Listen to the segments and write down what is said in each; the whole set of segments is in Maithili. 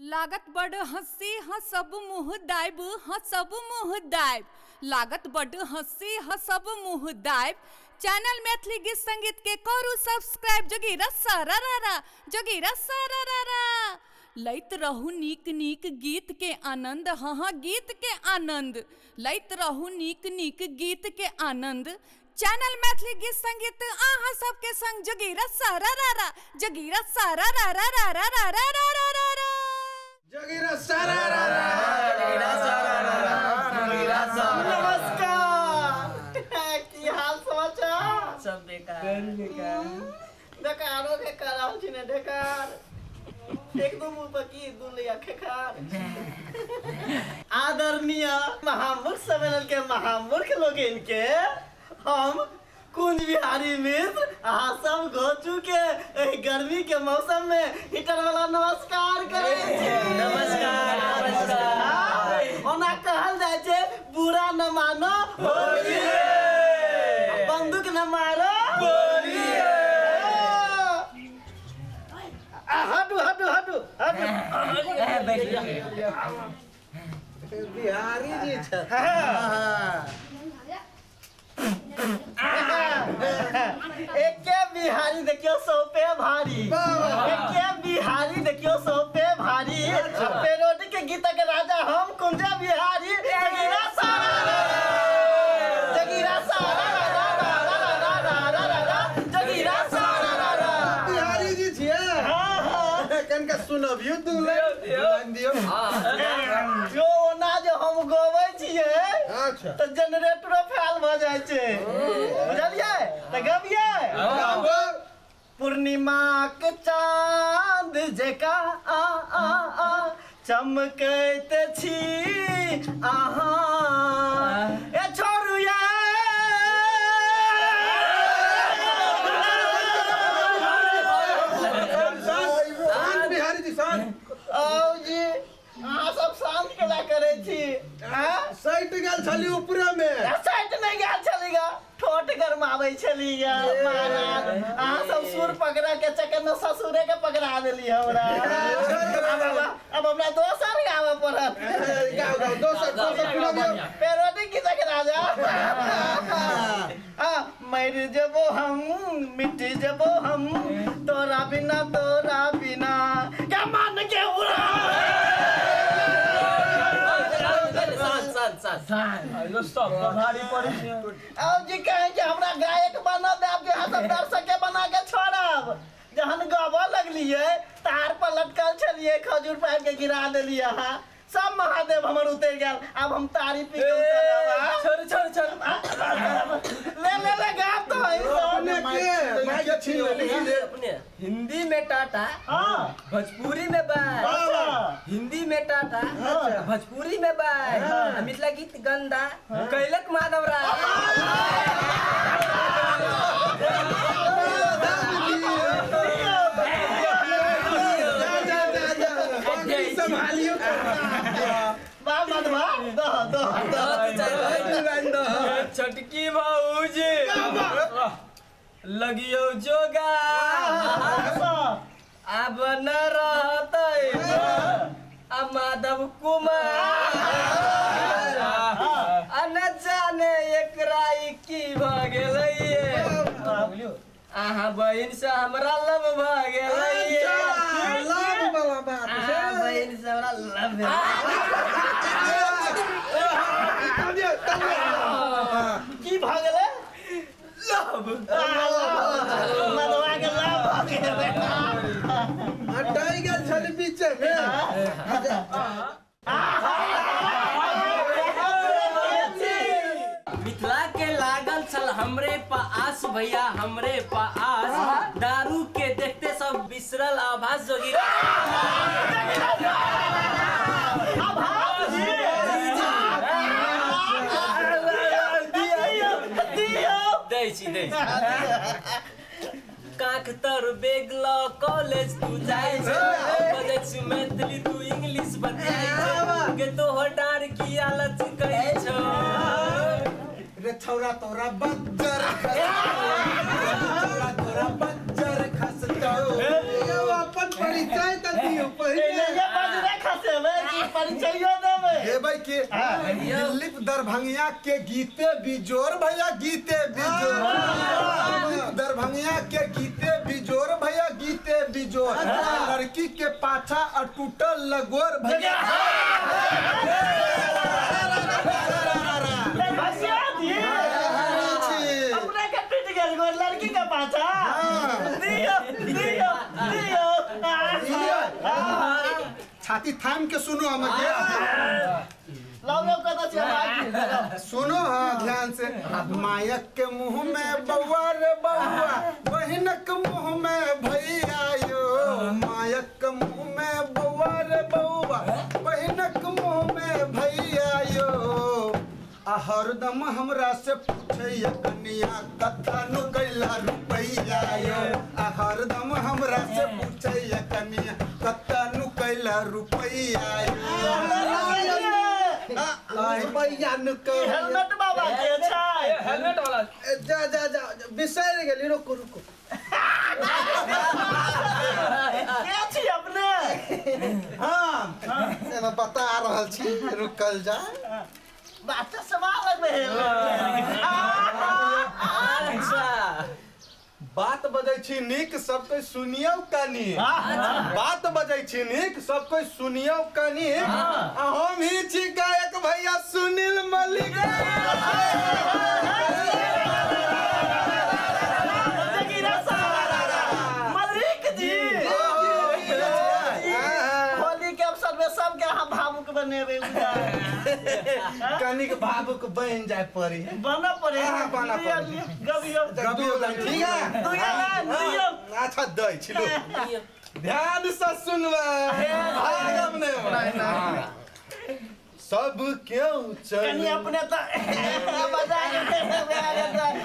लागत बड हंसी हंसब मुँह दाइब, हंसब मुँह दाइब। लागत बड हंसी हंसब मुँह दाइब। चैनल मैथिली गीत संगीत के करू सब्सक्राइब। जोगीरा सारा रा रा, जोगीरा सारा रा रा। लैत रहू नीक नीक गीत के आनंद, हाँ हाँ गीत के आनंद। लैत रहू नीक नीक गीत के आनंद। चैनल मैथिली गीत संगीत अहाँ सबके संग। जोगीरा सारा रा रा, जोगीरा सारा रा रा रा रा रा रा रा रा रा। जोगीरा सारा रा रा, जोगीरा सारा रा रा, जोगीरा सारा। नमस्कार, की हाल समाचार? सब बेकार बेकार बेकारो के कराल छी ने बेकार। एक दो मुंह पर की दू लिया खेखार। आदरणीय महामूर्ख सम्मेलन के महामूर्ख लोग इनके हम कुंज बिहारी मिश्र अहाँ सब गोचू के एहि गर्मी के मौसम में हीटर वाला नमस्कार करै छी। नमस्कार नमस्कार। ओना कहल जाइ छै बुरा न मानो होली, बंदूक न मारो गोली। हटू हटू हटू हटू। बिहारी जी छथि। एके बिहारी देखियो सौ पे भारी, एके बिहारी देखियो सौ पे भारी। पेरोडी के गीत के राजा हम कुंजा बिहारी। जगीरा सारा जगीरा सारा रा रा रा रा रा रा रा रा, जगीरा सारा रा रा। बिहारी जी छियै? हां हां। कनका सुनबियौ दू लाइन दियौ। जो ओना जे हम गबै छियै अच्छा तऽ जनरेटरो फेल भऽ जाइ छै, बुझलियै? तऽ गबियै। पूर्णिमाक चाँद जकाँ आ आ आ चमकैत छी अहाँ। ए छोड़ू ये शांत बिहारी जी शांत। आओ जी, अहाँ सब शांत केला करै छी? सटि गेल छली ऊपरे में। सटि नहि गेल छली गा, ठोट गरमाबै छली गा महाराज। अहाँ सब सुर पकड़ा के चक्कर में ससुरे के पकड़ा देली हमरा। अब हमरा दोसर गाबऽ पड़त। गाओ गाओ दोसर दोसर सुनबियौ। पेरोडी गीतक राजा। आ मर जबो हम मिट जबो हम तोरा बिना, तोरा बिना क्या मान के उड़ा। आओ जी कहें कि हमरा गायक बना देब जे अहाँ सब दर्शक के बना के छोड़ब। जहन गाबऽ लगलियै तार पर लटकल छलियै, खजूर पाइप के गिरा देलियै अहाँ। सब महादेव हमर उतर गेल। आब हम तारी पी के उतरब। छोड़ छोड़ छोड़। ले ले ले गाब तो है अपने के माइक छीन लेली। अपने हिंदी में टाटा, हां भोजपुरी में बाय। हिंदी में टाटा, भोजपुरी में बाय। मिथिला गीत गंदा कैलक माधव राय। संभालियो बा मधवा दह दह दह। छटकी भौजी लगियो जोगा अब न रहतै आ माधव कुमार। आ न जाने एकरा ई की भऽ गेलै। अहाँ बहिन से हमरा लव भऽ गेलै। लव वाला बात छै। बहिन से हमरा लव की भऽ गेलै? लव मधवा के लव भऽ गेलै। अटाइ गेल छली बीचे में। मिथिला के लागल छल हमरे पास भैया, हमरे पास। दारू के देखते सब बिसरल आभास। जोगीरा दै छी दै छी। काख तर बेग ल कॉलेज तू जाइ छै, बजै छी मैथिली तू इंग्लिश बजाइ छै। गे तोहर डार किया लचकै छौ रे छौरा तोरा बज्जर खसतौ, तोरा बज्जर खसतौ। अपन परिचय त दियौ पहिले। परिचयो देबै। देबै के दिलीप दरभंगिया के गीते बिजोर भैया, गीते बिजोर। दिलीप दरभंगिया के गीते बिजोर भैया, गीते बिजोर। लड़की के पाछा अटूटल लगोर भैया। अपने के टूट गेल गोर लड़की के पाछा। दियो दियो दियो। छाती थाम के सुनो हम के। लाओ लाओ कत छी भाई। सुनो हाँ ध्यान से। मायक के मुंह में बउआ रे बउआ, बहिनक मुंह में भैया यो। मायक के मुंह में बउआ रे बउआ, बहिनक मुंह में भैया यो। आ हरदम हमरा से पूछैया कनिया कथा नु कैला रुपैया यो। आ हरदम हमरा से पूछैया कनिया कथा नु कैला रुपैया यो। रुपैया नु हेलमेट बाबा के छै। हेलमेट वाला जा जा जा बिसरि गेली। रुको रुको के छी अपने? हाँ एना बता रहल छी, रुकल जा। बात सवाल लगबे। अच्छा बात बजै छी नीक सब कोई सुनियौ कनी। बात बजै छी नीक सब कोई सुनियौ कनी। आ हम ही छी गायक भैया सुनील मलिक। मलिक जी होली के अवसर में सबके अहाँ भावुक बनेबै। कनिक भावुक बन जाय पड़ी। बनऽ पड़े। बनऽ पड़ी। गबियौ गबियौ ठीक है। दियौ। अच्छा दै छी लो। ध्यान से सुनबै, भागब नहि। सब क्यों चल कनी अपने त मजाक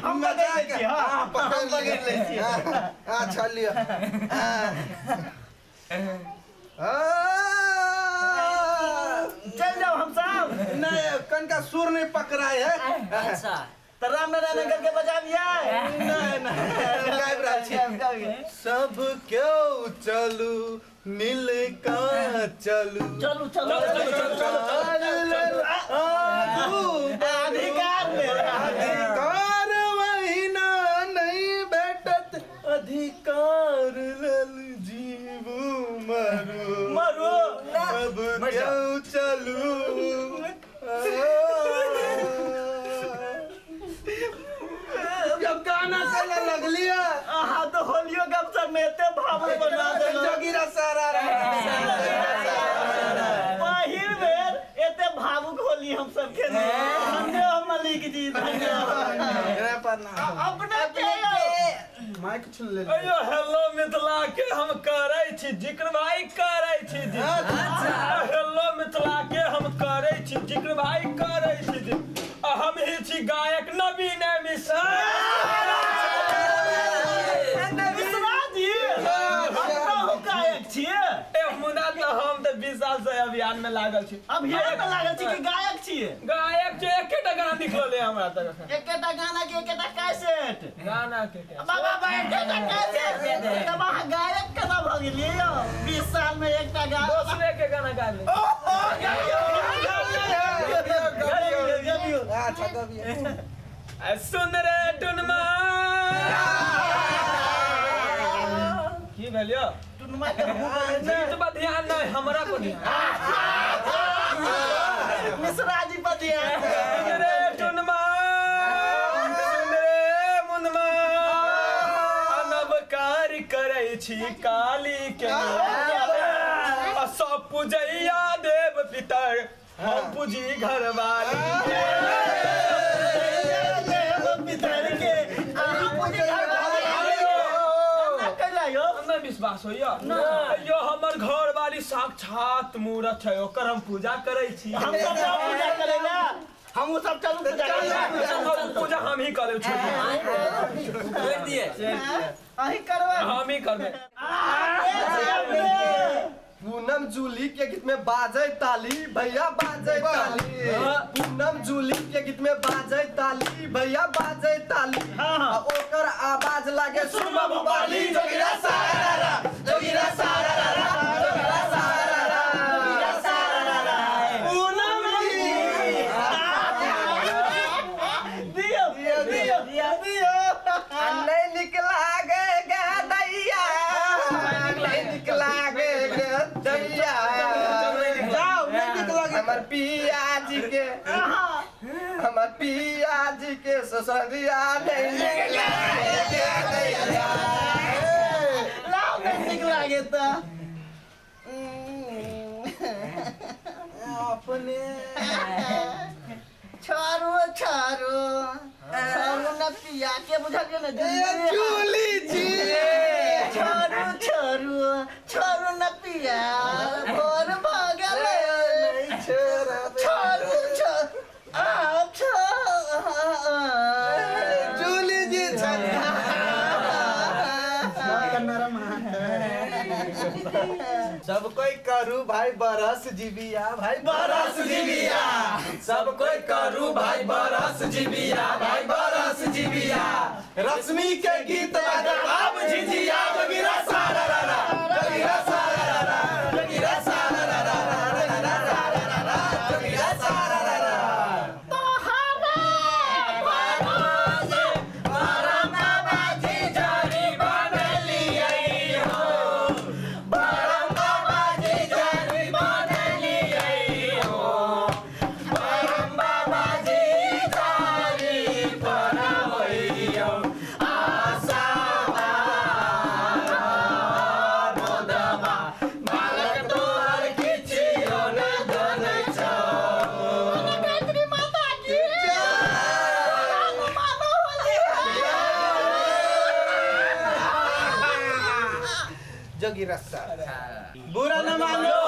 हम पकड़ लै छी। हां पकड़ लै छी। अच्छा लिअ। चल जाओ हम सब। नहीं कनका सुर नहीं पकड़ाए है। अच्छा त राम नारायण करके बजाबियै। नहीं नहीं गाबि रहल छी। सब क्यों चलू मिल का चलू चलू चलू चलू चलू अधिकार अधिकार वही ना नहीं भेटत, अधिकार लेल जीवू मरू मरू। सब क्यों चलू। जब गाना चले लगलिया अहाँ तो होलियो के अवसर में एते भावुक बना देलौ। जोगिरा सारा पहिल बेर एते भावुक होली हम सब खेललियै। धन्य हो मलिक जी, धन्य हो। अपने के माइक छुन ले। अयो हेलो मिथिला के हम करै छी जिक्र भाई, करै छी जिक्र। हेलो मिथिला के हम करै छी जिक्र भाई, करै छी जिक्र। आ हम ही छी गायक नवीन मिश्रा। मिश्रा जी हम गायक छियै। ए मुदा तऽ हम तऽ 20 साल से अभियान में लागल छी। अभियान में लागल छी कि गायक छियै? गायक छियै। एकेटा गाना निकलल है हमरा तक। एकेटा गाना के एकेटा कैसेट? गाना के बाबा बाबा एकेटा कैसेट। तब अहाँ गायक केना भऽ गेलियै यौ? 20 साल में एकटा गाना दोसरे के गाना गा ले। गबियौ गबियौ। अच्छा गबियौ। सुन रे टुनमा की भेल यौ? टुनमा के मुँह गीत पर ध्यान नहीं, हमरा पर ध्यान। मिश्रा जी पर ध्यान। सुन रे टुनमा सुन रे मुनमा, अनवकार करै छी काली के। आ सब पूजैया देव पितर, हम पूजी घरवाली के। देव पितर के अहाँ पूजी घरवाली के। हमरा विश्वास होइया यो हमर घर वाली साक्षात मूरत है, ओकर हम पूजा करै छी। हम सब जाओ पूजा करै ला। हमहूँ सब चलू पूजा करै ला। पूजा हम ही करै छी। छोड़ दिए अहीं करबै, हम ही करबै। पूनम जूली के गीत में बाजे ताली भैया, बाजे ताली। पूनम जूली के गीत में बाजे ताली भैया, बाजे ताली। ओकर आवाज लागे सुरमा भोपाली। जोगिरा सारा जोगिरा सारा जोगिरा सारा जोगिरा सारा। पिया जी के, हमर पिया जी के ससुरिया नहीं नीक लागे। लाओ नहीं नीक लागे त अपने छोड़ू छोड़ू छोड़ू न पिया के बुझलियै ने जूली जी। छोड़ू छोड़ू छोड़ू न पिया भोर भऽ गेलै। छोड़ू छोड़ू जूली जी। सब कोई करू भाई बरस जीविया भाई बरस जीविया, सब कोई करू भाई बरस जीविया भाई बरस जीविया। रश्मि के गीत आब झिझिया जगीरा सारा रा रा जगीरा सारा रा रा जगीरा सारा रा रा रा रा रा रा जगीरा सारा रा रा। गायत्री माता की मानो होली। जोगी रस्सा बुरा न मानो।